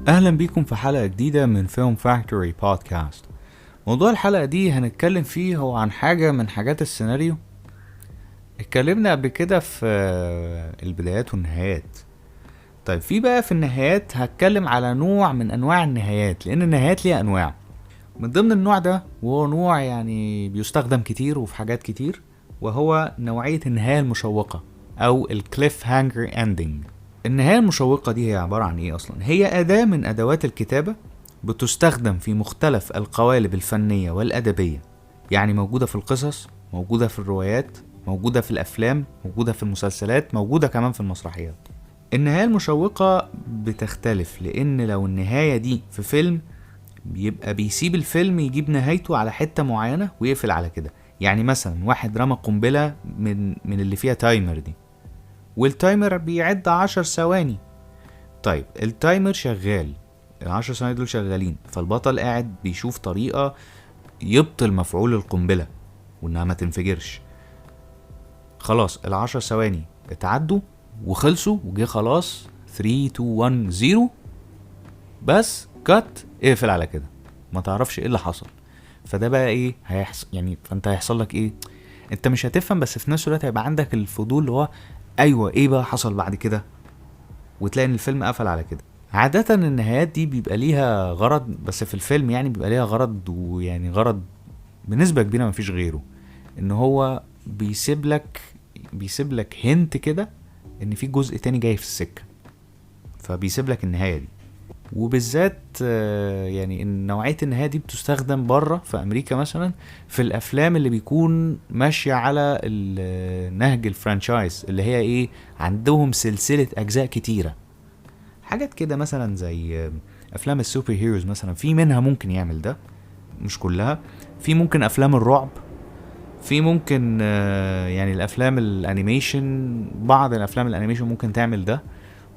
اهلا بيكم في حلقة جديدة من Film Factory Podcast. موضوع الحلقة دي هنتكلم فيه هو عن حاجة من حاجات السيناريو. اتكلمنا قبل كده في البدايات والنهايات. طيب في بقى في النهايات هتكلم على نوع من انواع النهايات، لان النهايات ليها انواع. من ضمن النوع ده، وهو نوع يعني بيستخدم كتير وفي حاجات كتير، وهو نوعية النهاية المشوقة او ال cliffhanger ending. النهاية المشوقة دي هي عبارة عن ايه اصلا؟ هي اداة من ادوات الكتابة بتستخدم في مختلف القوالب الفنية والادبية. يعني موجودة في القصص، موجودة في الروايات، موجودة في الافلام، موجودة في المسلسلات، موجودة كمان في المسرحيات. النهاية المشوقة بتختلف، لان لو النهاية دي في فيلم بيبقى بيسيب الفيلم يجيب نهايته على حتة معينة ويقفل على كده. يعني مثلا واحد رمى قنبلة من اللي فيها timer دي، وال timer بيعد 10 ثواني. طيب ال timer شغال، 10 ثواني دول شغالين، فالبطل قاعد بيشوف طريقة يبطل مفعول القنبلة وانها ما تنفجرش. خلاص 10 ثواني اتعدوا وخلصوا وجه خلاص 3 2 1 0، بس cut، اقفل على كده، ما تعرفش ايه اللي حصل. فده بقى ايه هيحصل يعني؟ فانت هيحصل لك ايه؟ انت مش هتفهم، بس في نفس الوقت هيبقى عندك الفضول اللي هو ايوه ايه بقى حصل بعد كده، وتلاقي ان الفيلم قفل على كده. عادة النهايات دي بيبقى ليها غرض، بس في الفيلم يعني بيبقى ليها غرض، ويعني غرض بنسبة كبيرة ما فيش غيره، ان هو بيسيب لك hint كده ان في جزء تاني جاي في السكة، فبيسيب لك النهاية دي. وبالذات يعني ان نوعية النهاية دي بتستخدم بره في امريكا مثلا في الافلام اللي بيكون ماشية على نهج ال franchise، اللي هي ايه، عندهم سلسلة اجزاء كتيرة، حاجات كده مثلا زي افلام ال superheroes مثلا، في منها ممكن يعمل ده، مش كلها. في ممكن افلام الرعب، في ممكن يعني الافلام ال animation، بعض الافلام ال animation ممكن تعمل ده،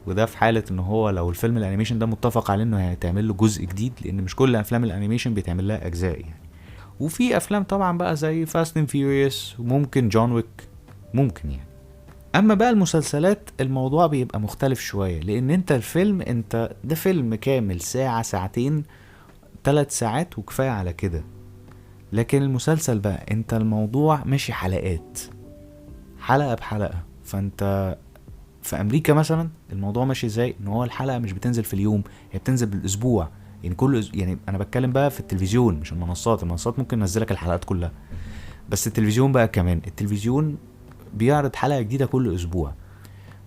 وده في حالة ان هو لو الفيلم ال animation ده متفق عليه انه هيتعمل له جزء جديد، لان مش كل افلام ال animation بيتعمل لها اجزاء يعني. وفي افلام طبعا بقى زي Fast and Furious، وممكن John Wick، ممكن يعني. اما بقى المسلسلات الموضوع بيبقى مختلف شوية، لان انت الفيلم انت ده فيلم كامل ساعة ساعتين 3 ساعات وكفاية على كده. لكن المسلسل بقى انت الموضوع ماشي حلقات، حلقة بحلقة. فانت في امريكا مثلا الموضوع ماشي ازاي، ان هو الحلقة مش بتنزل في اليوم، هي بتنزل بالاسبوع. يعني كل يعني انا بتكلم بقى في التلفزيون مش المنصات. المنصات ممكن تنزلك الحلقات كلها، بس التلفزيون بقى كمان التلفزيون بيعرض حلقة جديدة كل اسبوع،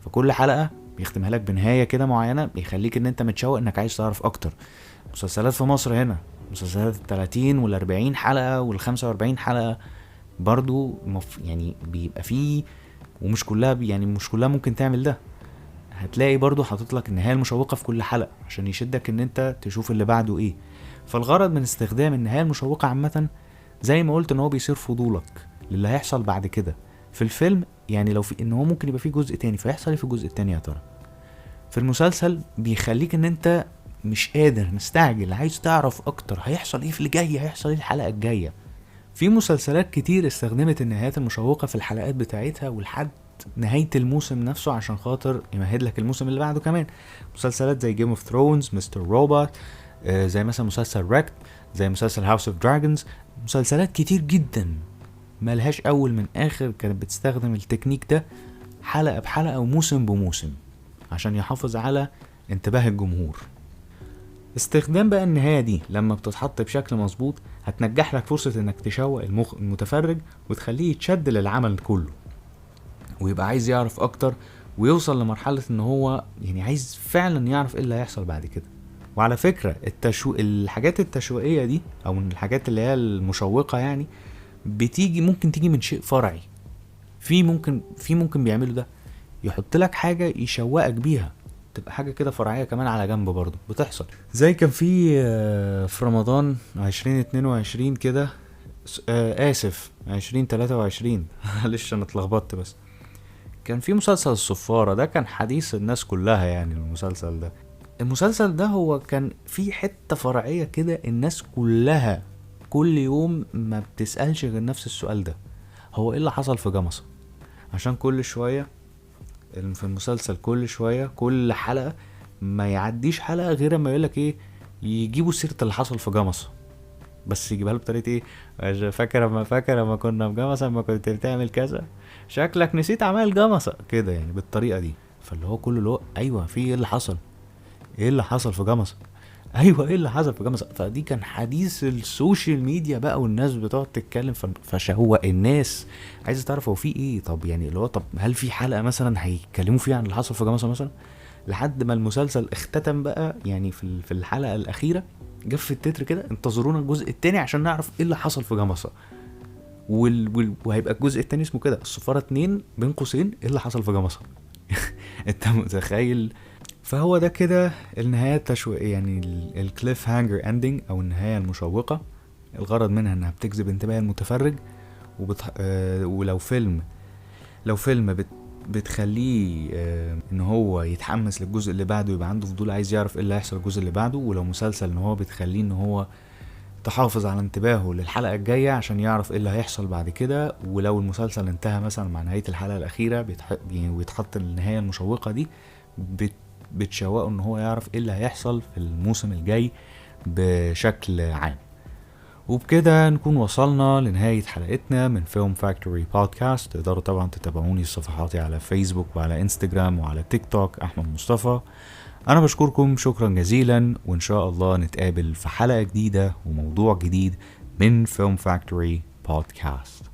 فكل حلقة بيختمها لك بنهاية كده معينة، بيخليك ان انت متشوق انك عايز تعرف اكتر. مسلسلات في مصر هنا مسلسلات التلاتين والأربعين حلقة والخمسة وأربعين حلقة برضو يعني بيبقى فيه، ومش كلها يعني مش كلها ممكن تعمل ده. هتلاقي برضو حاطط لك النهاية المشوقة في كل حلقة عشان يشدك ان انت تشوف اللي بعده ايه. فالغرض من استخدام النهاية المشوقة عامة زي ما قلت ان هو بيصير فضولك للي هيحصل بعد كده في الفيلم. يعني لو في ان هو ممكن يبقى فيه جزء تاني، فيحصل ايه في الجزء التاني يا ترى؟ في المسلسل بيخليك ان انت مش قادر، مستعجل، عايز تعرف اكتر هيحصل ايه في اللي جاي، هيحصل ايه الحلقة الجاية. في مسلسلات كتير استخدمت النهايات المشوقة في الحلقات بتاعتها ولحد نهاية الموسم نفسه عشان خاطر يمهد لك الموسم اللي بعده كمان. مسلسلات زي Game of Thrones، Mr. Robot، زي مثلا مسلسل Wrecked، زي مسلسل House of Dragons. مسلسلات كتير جدا ملهاش أول من آخر كانت بتستخدم التكنيك ده حلقة بحلقة وموسم بموسم عشان يحافظ على انتباه الجمهور. استخدام بقى النهاية دي لما بتتحط بشكل مظبوط هتنجح لك فرصة انك تشوق المتفرج وتخليه يتشد للعمل كله، ويبقى عايز يعرف اكتر، ويوصل لمرحلة ان هو يعني عايز فعلا يعرف ايه اللي هيحصل بعد كده. وعلى فكرة الحاجات التشويقية دي او من الحاجات اللي هي المشوقة يعني ممكن تيجي من شيء فرعي. في ممكن بيعملوا ده، يحط لك حاجة يشوقك بيها، تبقى حاجة كده فرعية كمان على جنب برضو بتحصل. زي كان في رمضان 2022 كده، آسف 2023 معلش أنا اتلخبطت، بس كان في مسلسل الصفارة. ده كان حديث الناس كلها يعني. المسلسل ده هو كان في حتة فرعية كده، الناس كلها كل يوم ما بتسألش غير نفس السؤال ده، هو ايه اللي حصل في جمصة؟ عشان كل شوية في المسلسل، كل شوية كل حلقة ما يعديش حلقة غير اما يقولك ايه، يجيبوا سيره اللي حصل في جمصه، بس يجيبها له بطريقة ايه، فاكر لما كنا في جمصه لما كنت بتعمل كذا، شكلك نسيت عمال جمصه كده يعني بالطريقة دي. فاللي هو كله اللي هو ايوه في ايه اللي حصل، ايه اللي حصل في جمصه، ايوه ايه اللي حصل في جمصه. فدي كان حديث ال social media بقى، والناس بتقعد تتكلم، فشهوة الناس عايزه تعرف هو في ايه. طب يعني اللي هو طب هل في حلقة مثلا هيتكلموا فيها عن اللي حصل في جمصه مثلا؟ لحد ما المسلسل اختتم بقى يعني في الحلقة الاخيرة جه في التتر كده انتظرونا الجزء التاني عشان نعرف ايه اللي حصل في جمصه، وهيبقى الجزء التاني اسمه كده الصفاره 2 بين قوسين ايه اللي حصل في جمصه. انت متخيل؟ فهو ده كده النهاية التشويقيه، يعني ال cliffhanger ending او النهاية المشوقه. الغرض منها انها بتجذب انتباه المتفرج، ولو فيلم، لو فيلم بتخليه ان هو يتحمس للجزء اللي بعده، يبقى عنده فضول عايز يعرف ايه اللي هيحصل الجزء اللي بعده. ولو مسلسل ان هو بتخليه ان هو تحافظ على انتباهه للحلقة الجاية عشان يعرف ايه اللي هيحصل بعد كده. ولو المسلسل انتهى مثلا مع نهاية الحلقة الأخيرة ويتحط النهاية المشوقة دي بتشوقه ان هو يعرف ايه اللي هيحصل في الموسم الجاي بشكل عام. وبكده نكون وصلنا لنهاية حلقتنا من Film Factory Podcast. تقدروا طبعا تتابعوني في صفحاتي على فيسبوك وعلى انستجرام وعلى تيك توك أحمد مصطفى. أنا بشكركم شكرا جزيلا، وإن شاء الله نتقابل في حلقة جديدة وموضوع جديد من Film Factory Podcast.